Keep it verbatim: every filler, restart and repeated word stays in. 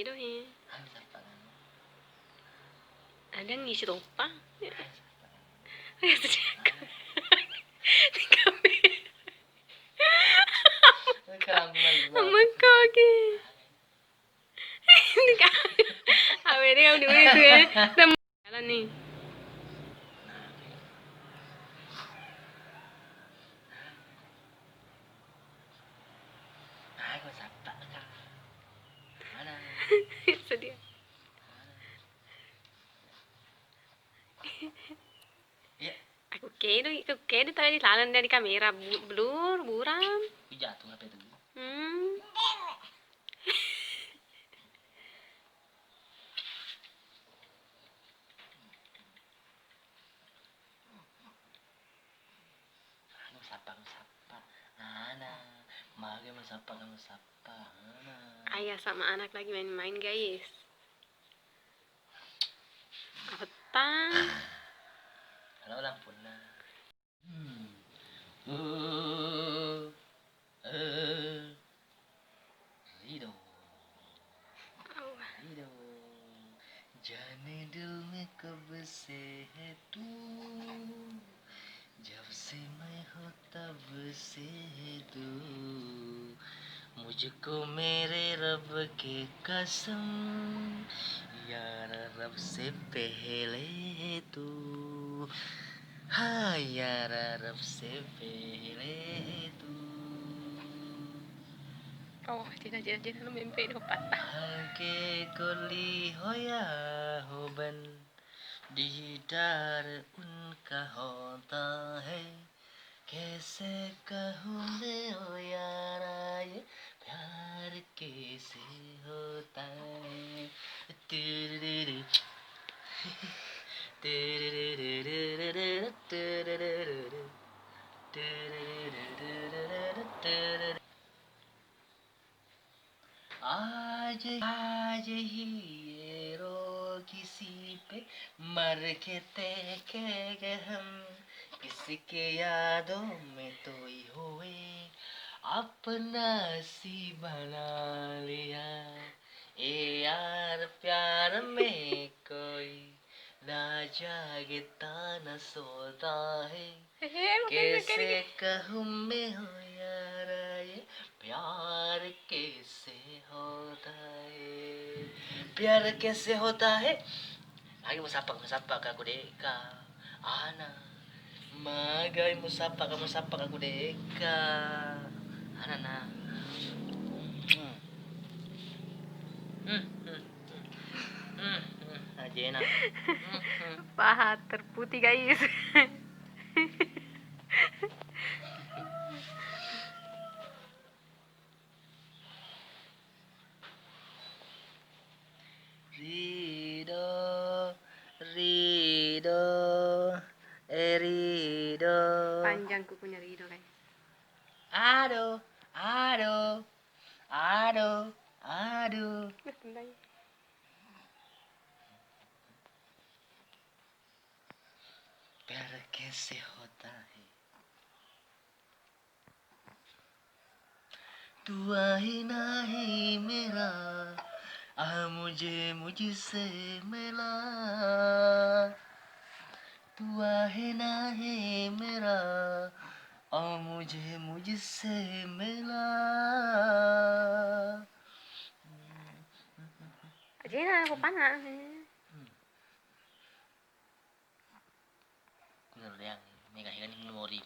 Dohe. Ada ngisi toppa. Ammekko ki. Awede udah itu ya. Jalan nih. Aku sappa ka. Mana? Sedih. Iya. Aku kedo, aku kedo tadi lalang dari kamera bu-, blur, buram. Ih, jatuh H P tu. Hmm. Anu, sappa, sappa. Ana, mage masappa, kamu sappa. Ana. Ayah sama anak lagi main-main, guys. Apa tang? Halo, lampunna. Hmm. Uh, uh. Rido. Rido. Jane dul me kebese tu. Jab se mai hota bese tu. Mujhko mere Rabb ke kasam. Yara Rabb se pehle tu. Ha, yara Rabb se pehle tu. Oh, cina, cina, cina, lu mimpi di patah. Angke koli hoya hoban didar unka hota he. Kese kahunde hoya raye, pyar kese hota he. Turururu. Aje, aje hiero kisipe markete kegehem, kisike yado metoi hoe, apna si banalia. Iyar pyar mekoi, najage tana sotahe. Hehe, makanya kayak kese kahumme hoyaraye, pyar kese hotahe. Pyar kese hotahe. Lagi musappa, musappa ka aku deka. Ana. Magai musappa ka, musappa ka ku deka. Ana na. Hmm. Hmm, hmm, hmm. Hmm, hmm. Ajena. Hmm, hmm. Paha terputih, guys. Rido, rido, eh, rido. Panjang kukunya rido, guys. Aduh, aduh, aduh, aduh. Wah, tendang. Perché se hotahe. Tuahe nahe mera, ah, muje muje se mela. Tuahe nahe mera, ah, muje muje se mela. Ajena, apa pana? Kureang, mega hega ni memori.